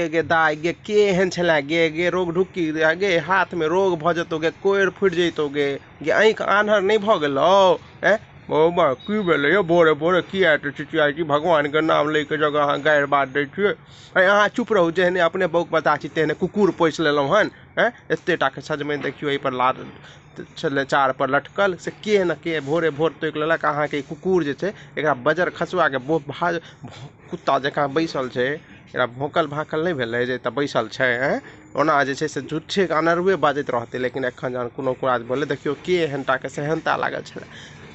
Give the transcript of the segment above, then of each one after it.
गे दाइ गे, के एहन छलै गे? गे रोग ढुक्की गे, हाथमे रोग भऽ जेतौ गे, कोरि फुटि जैतौ गे। गे आँखि आन्हर नहि भऽ गेलौ? ऐं बौआ, की भेलै यौ? भोरे भोरे किया एते चिचियाइ छी? भगवानके नाम लैके जगह अहाँ गारि बात दै छियै। ऐं अहाँ चुप रहू, जेहने अपने बौक बता छी तेहने कुकुर पोसि लेलहुँ हन। ऐं एते टाके सजमनि देखियौ एहिपर लाद छलै चार पर लटकल, से के ने के भोरे भोर तोड़ि लेलक। अहाँके ई कुकुर जे छै एकरा बजर खसुआके भाज कुत्ता जकाँ बैसल छै। एकरा भौंकल भाँकल नहि भेलै जे एतऽ बैसल छै? ऐं ओना जे छै से झूठेके अनरुए बाजैत रहतै, लेकिन एखन जहन कोनो काज बोले देखियौ के एहन टाके सेहनता लागल छलै।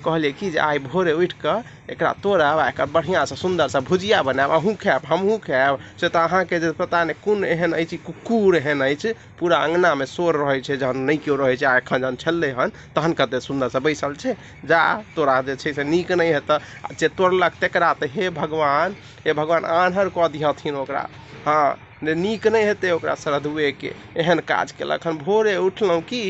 कहलियै कि जे आइ भोरे उठि कऽ एकरा तोड़ब आ एकर बढ़िआँसँ सुन्दरसँ भुजिया बनायब, अहूँ खायब हमहूँ खायब। से तऽ अहाँके जे पता नहि कोन एहन अछि कुकुर, एहन अछि पूरा अङ्गनामे शोर रहै छै जहन नहि केओ रहै छै। आ एखन जहन छलै हन तहन कते सुन्दरसँ बैसल छै। जा तोरा जे छै से नीक नहि हेतऽ, आ जे तोड़लक तकरा तऽ हे भगवान, हे भगवान आन्हर कऽ दिहथिन ओकरा। हँ, नीक नहि हेतै ओकरा श्रद्धुएके, एहन काज केलक हन। भोरे उठलहुँ कि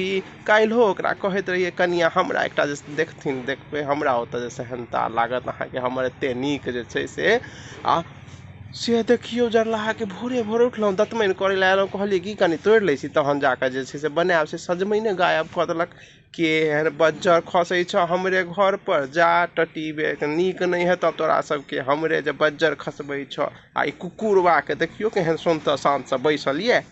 काल्हिओ ओकरा कहैत रहियै, कनियाँ हमरा एकटा जे देखथिन, देखबै हमरा ओतऽ जे सेहनता लागत अहाँके, हमर एते नीक जे छै से। आ से देखियौ जरलाहाके, भोरे भोरे उठलहुँ, दतमनि करै लए एलहुँ, कहलियै कि कनि तोड़ि लै छी तहन जाकऽ जे छै से बनायब, से सजमनिए गायब कऽ देलक। के एहन बज्जर खसै छऽ हमरे घर पर? जा टटीबे, नीक नहि हेतऽ तोरा सबके, हमरे जे बज्जर खसबै छऽ। आ ई कुकुरबाके देखियौ केहन सुनतऽ शान्तसँ बैसल यऽ।